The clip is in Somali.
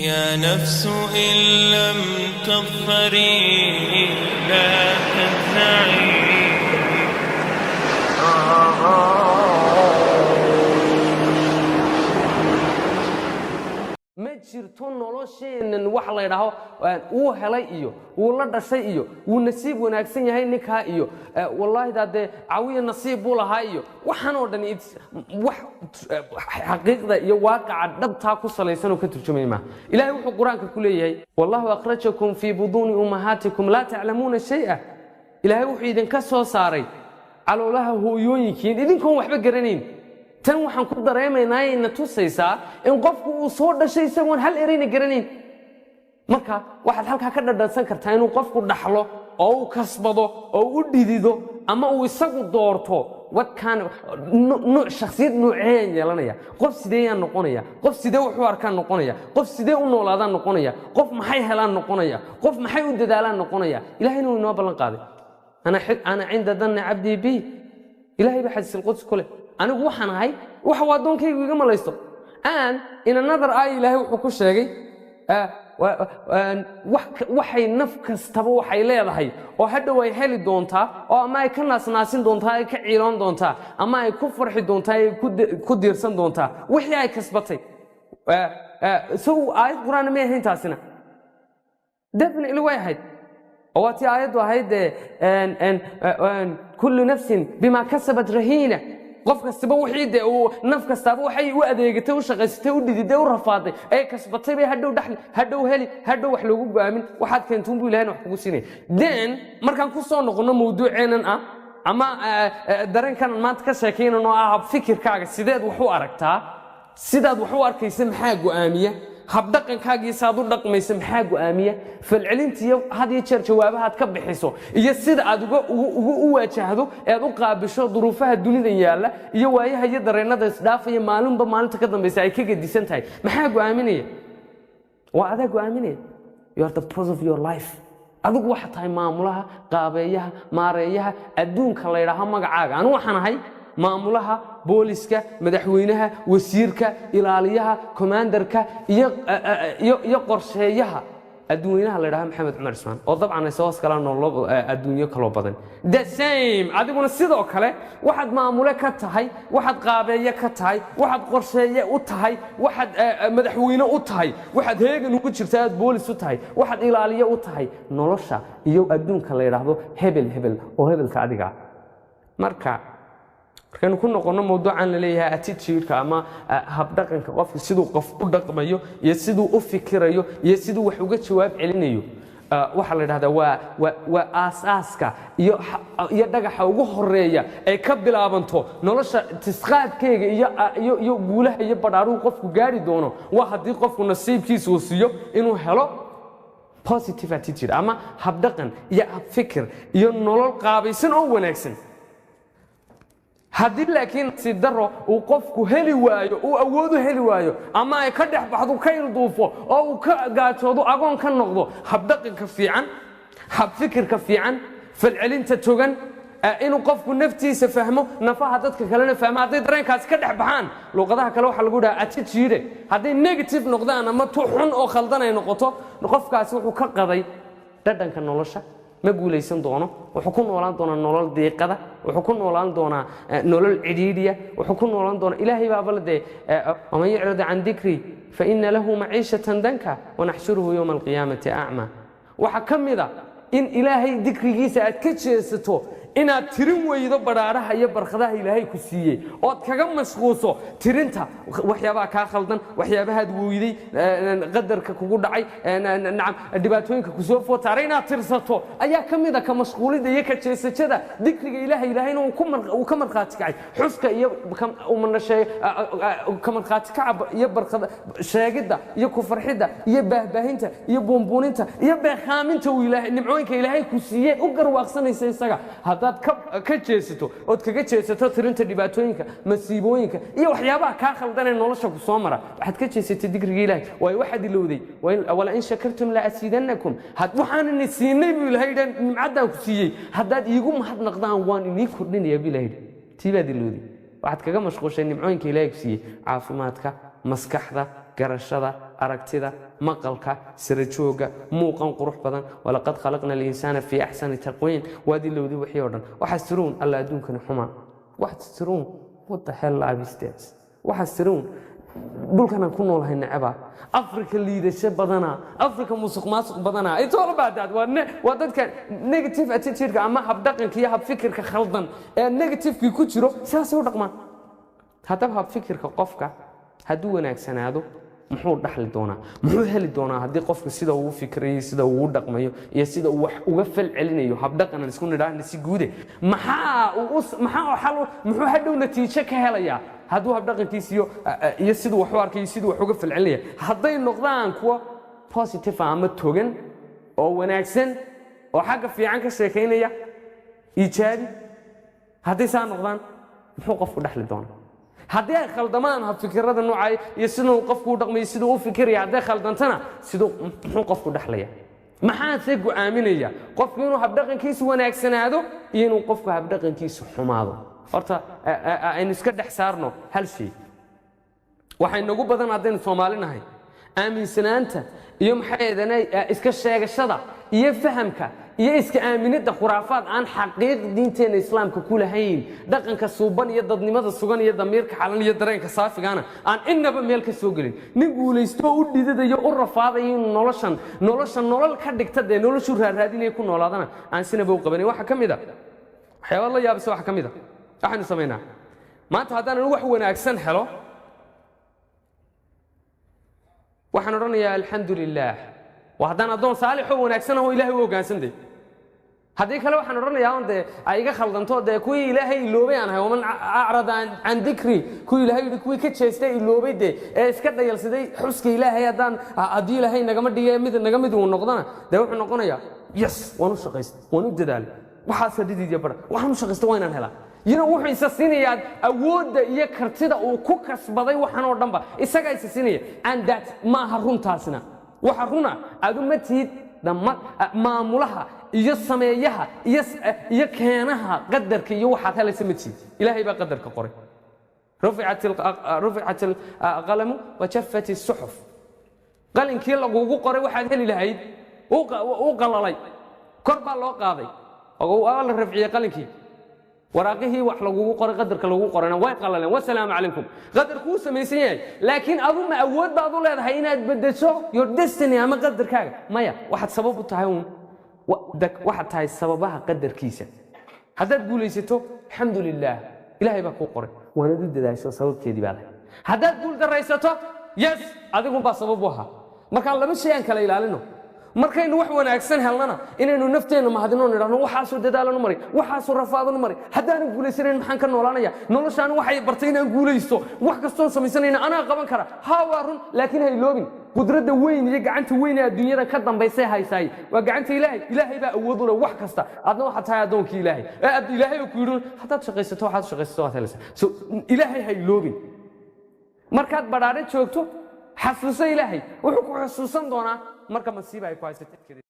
يا نفس إن لم تظفري لا تجزعي. Ma jirto nolosheennan wax la ydhaaho wuu helay iyo wuu la dhashay iyo wuu nasiib wanaagsan yahay ninkaa iyo wallaahi daa dee cawiya nasiib buu lahaa iyo waxaan oo dhan wax xaqiiqda iyo waaqaca dhabtaa ku salaysan oo ka turjumay maaha. Ilaahay wuxuu Qur-aanka ku leeyahay: "Wallahu akhrajakum fii buduuni ummahaatikum laa taclamuuna shay'a." Ilaahay wuxuu idinka soo saaray caloolaha hooyooyinkiin idinkoon waxba garanayn. Tan waxaan ku dareemaynaa na tusaysaa in qofku uu soo dhashay isagoon hal ereyna garanayn. Marka waxaad halkaa ka dhadhansan kartaa inuu qofku dhaxlo oo uu kasbado oo u dhidido ama uu isagu doorto wadkaan nuuc shakhsiyad nuuceeyaan yeelanaya, qof sideeyaan noqonaya, qof sidee wax u arkaan noqonaya, qof sidee u noolaadaan noqonaya, qof maxay helaan noqonaya, qof maxay u dadaalaan noqonaya. Ilahayna uu inoo ballan qaaday: "Ana cinda danni cabdii bi." Ilaahay baa xadiis alqudsi ku leh: "Anigu waxaan ahay waxa uu addoonkaygu iga malaysto." And in another ay Ilaahay wuxuu ku sheegay waxay naf kastaba waxay leedahay oo hadhow ay heli doontaa oo ama ay ka naasnaasin doontaa, ay ka ciiloon doontaa, ama ay ku farxi doontaa, ay ku diirsan doontaa wixii ay kasbatay. So aayad Qur-aanna may ahayn taasina? Definitely way ahayd, oo waa tii aayaddu ahayd dee "kullu nafsin bima kasabat rahiina". Qof kastaba wixii dee uu naf kastaaba waxay u adeegatay, u shaqaysatay, u dhididay, u rafaaday ee kasbatay bay hadhow dhaxli, hadhow heli, hadhow wax loogu go'aamin. Waxaad keentuun buu Ilahayna wax kugu siinaya. Then markaan ku soo noqonno mawduuceennan ah ama dareenkanan maanta ka sheekaynano ah fikirkaaga, sideed wax u aragtaa, sidaad wax u arkaysa maxaa go'aamiya, habdhaqankaagiyo saad u dhaqmaysa maxaa go'aamiya, falcelintiiyo had iyo jeer jawaabahaad ka bixiso iyo sida aad uga ugu u waajahdo ee aad u qaabisho duruufaha dunida yaalla iyo waayaha iyo dareennada isdhaafaya, maalinba maalinta ka dambaysa ay ka gedisan tahay, maxaa go'aaminaya? Waa adaa go'aaminaya. You are the boss of your life. Adigu waxaa tahay maamulaha, qaabeeyaha, maareeyaha adduunka la ydhaaho magacaaga. Anu waxaan ahay maamulaha, booliska, madaxweynaha, wasiirka, ilaaliyaha, commanderka iyo qorsheeyaha adduunweynaha la ydhaha Maxamed Cumar Ismaan, oo dabcan ay soo hoos galaan nololo adduunyo kaloo badan. The same, adiguna sidoo kale waxaad maamule ka tahay, waxaad qaabeeye ka tahay, waxaad qorsheeye u tahay, waxaad madaxweyne u tahay, waxaad heegan ugu jirta, aad boolis u tahay, waxaad ilaaliye u tahay nolosha iyo adduunka la yidhaahdo hebel hebel oo hebelka adiga. Marka markaynu ku noqonno mawduucan la leeyahay attitude-ka ama habdhaqanka qofka, siduu qof u dhaqmayo iyo siduu u fikirayo iyo siduu wax uga jawaab celinayo, waxaa la yidhahdaa waa aasaaska iyo dhagaxa ugu horeeya ay ka bilaabanto nolosha tisqaadkeega iyo guulaha iyo badhaaruhu qofku gaari doono. Waa haddii qofku nasiibkiisa uu siiyo inuu helo positive attitude ama habdhaqan iyo habfikir iyo nolol qaabaysan oo wanaagsan. Haddii laakiin nasiib daro uu qofku heli waayo, uu awood u heli waayo, ama ay ka dhex baxdo, ka ilduufo oo uu ka gaajoodo, agoon ka noqdo habdhaqanka fiican, habfikirka fiican, falcelinta togan, inuu qofku naftiisa fahmo, nafaha dadka kalena fahmo, hadday dareenkaasi ka dhex baxaan, luqadaha kale waxaa lagu dhaha attitude, hadday negative noqdaan ama tu xun oo khaldan ay noqoto, qofkaasi wuxuu ka qaday dhadhanka nolosha. Ma guulaysan doono. Wuxuu ku noolaan doonaa nolol diiqada, wuxuu ku noolaan doonaa nolol cidhiidhiya, wuxuu ku noolaan doonaa. Ilaahay baaba la dee: "Waman yacrid can dikrii fa ina lahu maciishatan danka wanaxshuruhu yowma alqiyaamati acmaa." Waxaa ka mid a in Ilaahay dikrigiisa aad ka jeesato, inaad tirin weydo badhaadhaha iyo barkhadaha Ilaahay ku siiyey, ood kaga mashquulso tirinta waxyaabaha kaa khaldan, waxyaabahaad weyday, qadarka kugu dhacay, nacam, dhibaatooyinka kusoo footaaray inaad tirsato ayaa ka mid a ka mashquulidda iyo ka jeesashada dikriga Ilaahay. Ilaahayna uu ka markhaati kacay xuska iyo ka markhaati kaca iyo barkhada sheegidda iyo ku farxidda iyo baahbaahinta iyo buunbuuninta iyo beekhaaminta uu Ilaahay nimcooyinka Ilaahay ku siiyey u garwaaqsanaysa isaga. Haddaad ka jeesato ood kaga jeesato tirinta dhibaatooyinka, masiibooyinka iyo waxyaabaha kaa khaldan ee nolosha ku soo mara, waxaad ka jeesatay dikriga Ilaahay, waayo waxaad ilowday "walain shakartum la asiidannakum". Waxaan ini siinay buu Ilahay yidhi, nimcaddaan ku siiyey haddaad iigu mahadnaqdaan waan inii kordhinaya buu Ilahay yidhi. Tii baad ilowday. Waxaad kaga mashquushay nimcooyinka Ilaahay ku siiyey: caafimaadka, maskaxda. Garashada, aragtida, maqalka, sara jooga, muuqan qurux badan. ولقد خلقنا الإنسان في أحسن تقويم. Waad ilowdi wixii oo dhan. Waxaad tiruun, "Alla, adduunkani xumaa." Waxaad tiruun, "What the hell life is this?" Waxaad tiruun, "Dhulkanaan ku noolahay neceba, Afrika liidasho badana, Afrika musuq maasuq badana." It's all about that. Waa dadka negative attitude ama habdhaqanka iyo habfikirka khaldan ee negativekii ku jiro, sidaasay u dhaqmaan. Haddaba habfikirka qofka hadduu wanaagsanaado, muxuu dhaxli doonaa? Muxuu heli doonaa haddii qofka sida uu fikrayo, sida uu u dhaqmayo iyo sida uu wax uga fal celinayo, habdhaqanan isku nidhaahna si guude, maxaa oo xal muxuu hadhow natiijo ka helayaa hadduu habdhaqankiisa iyo siduu wax u arkayo, siduu wax uga falcelinaya hadday noqdaan kuwo positive ah ama togan oo wanaagsan oo xagga fiican ka sheekaynaya, iijaabi hadday saa noqdaan, muxuu qofku dhexli doonaa? Haddii ay khaldamaan habfikirada noocay iyo siduu qofku u dhaqmayo, siduu u fikiraya hadday khaldantana, siduu muxuu qofku dhexlaya? Maxaase go'aaminaya qofku inuu habdhaqankiisu wanaagsanaado iyo inuu qofku habdhaqankiisu xumaado? Horta aynu iska dhex saarno hal shay. Waxay nagu badan, haddaynu Soomaali nahay, aaminsanaanta iyo maxay eedane iska sheegashada iyo fahamka iyo iska aaminidda khuraafaad aan xaqiiq diinteenna Islaamka ku lahayn, dhaqanka suuban iyo dadnimada sugan iyo damiirka xalan iyo dareenka saafigana aan innaba meel ka soo gelin. Nin guulaysto u dhidadayo, u rafaadayo inuu noloshan nolosha nolol ka dhigta, dee noloshuu raarraadinaya ku noolaadana aan sinaba u qabanin. Waxaa ka mid a waxyaaba la yaabisa. Waxaa ka mid a waxaynu samaynaa maanta, haddaanan wax wanaagsan helo, waxaan odhanayaa, "Alxamdu lilaah." Waa haddaan addoon saalixoo wanaagsan ahoo Ilahay u hogaansantay. Haddii kale waxaan odhanayaa on dee ay iga khaldanto, dee kuwii Ilaahay iloobay aan ahay. ومن أعرض عن ذكري, kuwii Ilaahay yidhi, kuwii ka jeestay, iloobay dee, ee iska dhayalsaday xuska Ilaahay. Haddii Ilaahay nagama dhige mid naga mid uu noqdana, dee wuxuu noqonayaa, "Yes, waan u shaqaystay, waan u dadaalay, waxaasa dhidid iyo bara, waxaan u shaqaystay waa inaan helaa." Wuxuu isa siinayaa awoodda iyo kartida uu ku kasbaday waxan oo dhanba isagaa isa siinaya. And that maaha runtaasina. Waxa runa, adu ma tihid maamulaha iyo sameeyaha iyo keenaha qadarka iyo waxaad helaysa ma tihid. Ilaahay baa qadarka qoray. رفعت القلم وجفت الصحف. Qalinkii lagugu qoray waxaad heli lahayd uu qalalay, kor baa loo qaaday, waa la rafciyey qalinkii. Waraaqihii wax lagugu qoray, qadarka lagu qorayna way qalaleen. Wasalaamu calaykum. Qadarku wuu samaysan yahay, laakiin adu ma awood baad u leedahay inaad beddesho your destiny ama qadarkaaga? Maya. Waxaad sabab u tahay uun, waxaad tahay sababaha qadarkiisa. Haddaad guulaysato, alxamdu lilaah, Ilaahay baa kuu qoray, waanad u dadaasho, sababteedii baa lahay. Haddaad guul daraysato, yes, adigunbaa sabab u ahaa. Markaa laba shay aan kala ilaalino. Markaynu wax wanaagsan helnana, inaynu nafteenna mahadino, nidhahno, "Waxaasuu dadaalanu maray, waxaasuu rafaadanu maray, haddaanan guulaysanayn maxaan ka noolaanaya? Noloshaani waxay bartay inaan guulaysto, wax kastoon samaysanayna anaa qaban kara." Haa, waa run, laakiin ha iloobin qudradda weyn iyo gacanta weyn ee adduunyada ka dambaysay haysaay waa gacanta Ilaahay. Ilaahay baa awood u leh wax kasta. Adna waxaad tahay addoonkii Ilaahay ee Ilaahay baa ku yidhi, "Haddaad shaqaysato, waxaad shaqaysato waad helaysaa." So Ilaahay ha iloobin. Markaad badhaadhe joogto, xasuuso Ilaahay, wuxuu ku xusuusan doonaa marka masiiba ay ku haysato.